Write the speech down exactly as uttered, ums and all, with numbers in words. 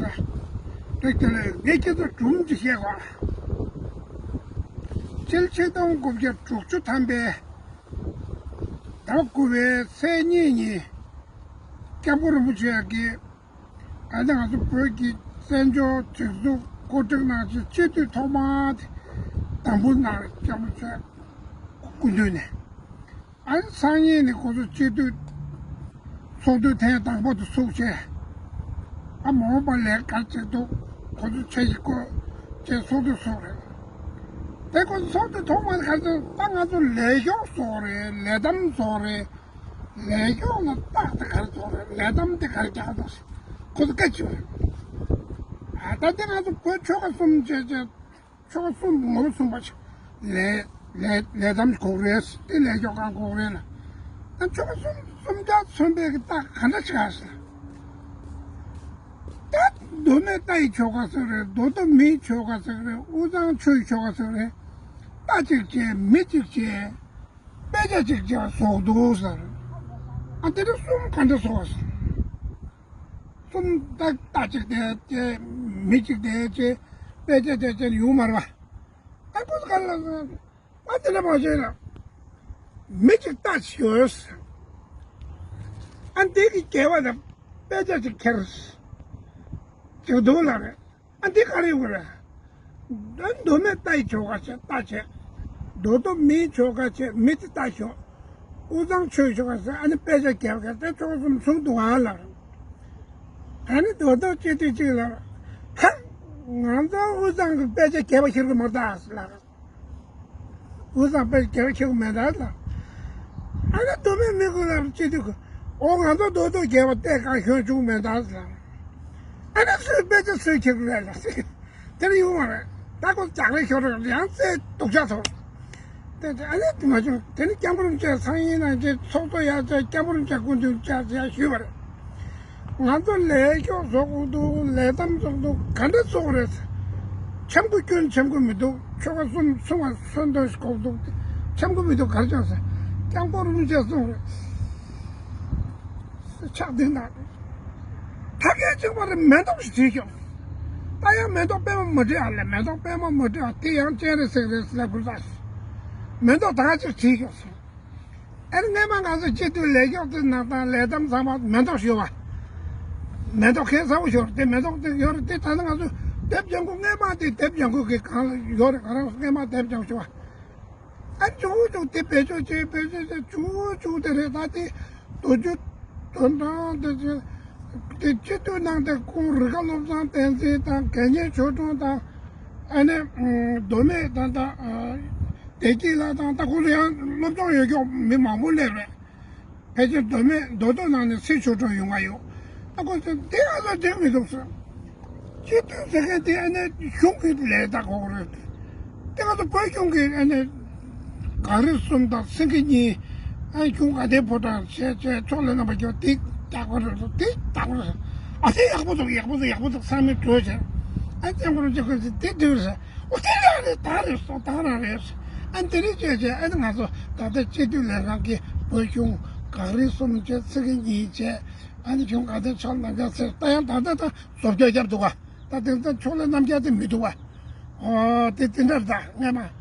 རེད། དེ་ལས་ངས་ཁྱེད་ཚོ་སྒྲུང་ཅིག་བཤད་གོ། སྤྱི་ལོ་ཆིག་སྟོང་དགུ་བརྒྱ་དྲུག་ཅུ་ཐམ་པའི་ཟླ་བ་དགུ་པའི་ཚེས་གཉིས་ཉིན་སྐྱབས་མགོན་རིན་པོ་ཆེ་གིས། ཨ་ནི་ང་ཚོ་བོད་ཀྱི་བཙན་བྱོལ་སྒྲིག་འཛུགས་འགོ་ཁྲིད་གནང་ཆེད་སྤྱི་འཐུས་ཐོག་མ་དེ་དམ་འབུལ་གནང་བའི་སྐྱབས་མགོན་མཆོག་སྐུ་མདུན་ནས། ཨ་ནི་སང་ཉིན་ནས་ཁོ་ཚོ་སྤྱི་འཐུས་ཚོགས་འདུ་ཐེངས་དང་པོ་དེ་ཚུགས་བྱས། ཨ་མ་འོངས་པ་ལས་ཀ་བྱེད་འདུག་ཁོ་ཚོ་ཆ་ཞིག་བསྐོ་བྱས་ཚོགས་འདུ་ཚུགས་རེད། དེ་ཁོ་ཚོ་ཚོགས་འདུ་ཐོག་མ་དེ་ག་ཚོད་ད་ང་ཚོ་ལས་ཤོག་བཟོ་རེད། ལས་དམ་བཟོ་རེད། ལས་ཤོག་ལ་རྟགས་དེ་ག་རེ་བཟོ་རེད། ལས་དམ་དེ་ག་རེ་རྒྱག་འདུག་ཁོ་ཚོ་སྐད་ཆ་རེད། ཨ་ད་དེ་ང་ཚོ་བོད་ཆོལ་ཁ་གསུམ་བྱས་བྱས། ཆོལ་ཁ་གསུམ་ངོ་བོ་གསུམ་པ་ཞིག་ལས་ལས་ལས་དམ་གོ་རེད། དེ་ལས་ཤོག་གང་གོ་རེད་ལ། ཨ་ཆོལ་ཁ་གསུམ་གསུམ་ཆར་མཚོན་པའི་གི་རྟགས་ག་འདྲ་ཞིག་ཨ་ཟེར། ད་མདོ་སྨད་རྟ་ཡི་ཆོལ་ཁ་ཟེར་རེད། མདོ་སྟོད་མིའི་ཆོལ་ཁ་ཟེར་རེད། དབུས་གཙང་ཆུའི་ཆོལ་ཁ་ཟེར་རེད། རྟ་གཅིག་བྱས། མི་གཅིག་བྱས། དཔེ་ཆ་གཅིག་བྱས་བཟོ་འདུག་ཟེར། ཨ་དེ་འདྲ་གསུམ་ག་འདྲ་བཟོ་བ་ཟེར། གསུམ་ད་རྟ་གཅིག་དེ་བྱས། མི་གཅིག་དེ་བྱས། དཔེ་ཆ་དེ་བྱས་ཡོང་མ་རེད་པ། ཨ་ཁོ་ཚོ་ག་ལ་ཟེར། ཨ་དེ་འདྲ་མ་བྱས་ན་མི་གཅིག་རྟ་གཅིག་ཡོད་ཟེར། ཨ་འདི་གི་སྐྱེ་བ་དང་དཔེ་ཆ་གཅིག་ཁྱེར་ཅིག་འདུག་ལ་རེད། ཨ་འདི་ག་རེ་ཡོད་རེད། མདོ་སྨད་རྟ་ཡི་ཆོལ་ཁ་བྱས། རྟ་བྱས། མདོ་སྟོད་མིའི་ཆོལ་ཁ་བྱས། མི་དེ་རྟ་ཤོག་དབུས་གཙང་ཆུའི་ཆོལ་ཁ་བྱས། ཨ་ནི་དཔེ་ཆ་རྒྱབ་ཁ་དེ་ཆོལ་ཁ་གསུམ་ཚུགས་འདུག་ཨ་ལ། ཨ་ནི་མདོ་སྟོད་སྤྱི་འཐུས་གཅིག་ལ། ཧ། ང་ཚོ་དབུས་གཙང་གི་དཔེ་ཆ་རྒྱབ་པ་ཤེས་ཀྱི་མ་རེད་ལ། དབུས་གཙང་དཔེ་ཆ་རྒྱབ་པ་ཤེས་ཀྱི་མེད་ད་ལ། ཨ་ནི་མདོ་སྨད་མི་དགོས་ལ་སྤྱི་འཐུས་གི། ཨོ་ང་ཚོ་མདོ་སྟོད་རྒྱབ་པ་བལྟས་གང་ཤོད་བྱུང་མེད་ད་ལ། ཨ་ནི་སུས་དཔེ་ཆ་སུས་ཁྱེར་གི་རེད་ལ། དེ་ནི་ཡོང་བ་རེད། ད་ཁོ་ལྕགས་རི་ཤོར་རེད། ཡང་རྩེ་སྡུག་ཅག་ཐོག་དེ་དེ་ཨ་ནི་དེ་མ་བྱུང་། དེ་ནི་སྐྱབས་མགོན་རིན་པོ་ཆེ་སང་ཉིན་ནང་བཞིན་ཚོགས་གཙོ་ཡར་བཅར། སྐྱབས་མགོན་རིན་པོ་ཆེ་སྐུ་མདུན་བཅར་ཟེར་ཞུས་པ་རེད། ང་ཚོ་ལས་ཤོག་བཟོ་དགོས་འདུག་ལས་དམ་བཟོ་དགོས་འདུག་ག་འདྲ་བཟོ་དགོས་རེད། འཆམ་གོ་སྐྱོན་འཆམ་གོ་མི་འདུག་ཆོལ་ཁ་གསུམ་གསུམ་ལ་མཚོན་དོན་ཞིག་དགོས་འདུག་འཆམ་གོ་མི་འདུག་ག་རེ་བྱུང་ཟེར། སྐྱབས་མགོན་རིན་པོ་ཆེ་གསུངས་རེད། ཕྱག་འདི་ན་ད་གལ་ཆེ་བ་རེད། མེ་ཏོག་ཞིག་བྲིས་ཤོག་ད་ཡང་མེ་ཏོག་པད་མ་མ་བྲིས་ཨ་ལས། མེ་ཏོག་པད་མ་མ་བྲིས་ཨ། དེ་ཡང་སྤྱན་རས་གཟིགས་རེད་ཟེར་ལབ་དགོས་ས་ཞིག་མེ་ཏོག་ད་ག་ཅིག་བྲིས་ཤོག་ཟེར། ཨ་ནི་སྔས་མ་ང་ཚོ་སྤྱི་འཐུས་ལས་ཤོག་དེ་ནང་དང་ལས་དམ་ཚང་མ་མེ་ཏོག་ཞུ་བ། མེ་ཏོག་ཁེ་ས་བོ་ཞོར་དེ་མེ་ཏོག་དེ་ཡོད་རེད། དེ་ད་ནི་ང་ཚོ་དེབ་ལྗང་ཁུ་སྔས་མ་དེ་དེབ་ལྗང་ཁུ་གི་གང་ལ་ཡོད་རེད། ང་རང་སྔས་མ་དེབ་ལྗང་ཞུ་བ། ཨ་ཅུ་ཅུ་དེ་བེད་སྤྱོད་བྱེད་བེད་སྤྱོད་བྱེད་ཅུ་ཅུ་དེ་རེད། ད་དེ་རྡོ་རྗེ་དོན་གྲུབ་དེ་དེ་སྤྱི་འཐུས་གནང་དེ་ཁོང་རི་ཁ་བློ་བཟང་བསྟན་འཛིན་དང་། དགེ་བསྙེན་ཆོས་སྒྲོན་དང་། ཨ་ནི་མདོ་སྨད་དང་། ད་བདེ་སྐྱིད་ལགས་དང་། ད་ཁོང་ཚོ་ཡང་སློབ་སྦྱོང་ཡོད་ཀྱོག་མི་མང་པོ་སླེབས་རེད། ཕལ་ཆེར་མདོ་སྨད་མདོ་སྟོད་ནང་ནས་སྲིད་ཆོས་གྲོང་ཡོང་བ་ཡོད། ཨ་ཁོ་ཚོས་འདི་ང་ཚོ་འགྲིག་མི་འདུག་ཟེར། སྤྱི་འཐུས་ཟེར་མཁན་དེ་ཨ་ནི་གཞུང་གི་ལས་ད་གོ་རེད། དེ་ང་ཚོ་བོད་གཞུང་གི་ཨ་ནི་གངས་རི་གསུམ་དང་སེང་གེ་གཉིས། ཨ་གཞུང་དགའ་ལྡན་ཕོ་བྲང་བྱས་བྱས་ཕྱོགས་ལས་རྣམ་པ་ཀྱང་དེ་རྒྱག་གོ་རེད། དེ་རྒྱག་གོ་རེད། ཨ་དེ་ཡག་པོ་འདུག་ཡག་པོ་འདུག་ཡག་པོ་འདུག་བསམ་མེད་གྲོས་བྱས། ཨ་སྐྱབས་མགོན་རིན་པོ་ཆེ་ཁོས་དེ་དུས་རེད། འོ་དེ་ལས་རེད། ད་རེད་སོ་ད་རང་རེད། ཨ་འདི་རིགས་བྱས་བྱས་ཨ་ནི་ང་ཚོ་ད་ལྟ་སྤྱི་འཐུས་ལས་ཁང་གི་བོད་གཞུང་གངས་རི་གསུམ་བྱས་སེང་གེ་གཉིས་བྱས། ཨ་ནི་གཞུང་ག་དེ་ཕྱོགས་ལ་འགའ་ཚེ་ད་ཡང་ད་ལྟ་ད་བཟོ་བཅོས་བརྒྱབ་འདུག་ག་ད་དེང་སང་ཕྱོགས་ལ་རྣམ་རྒྱལ་དེ་མི་འདུག་ག་ཨོ་དེ་དེ་འདྲ་ད་སྔས་མ་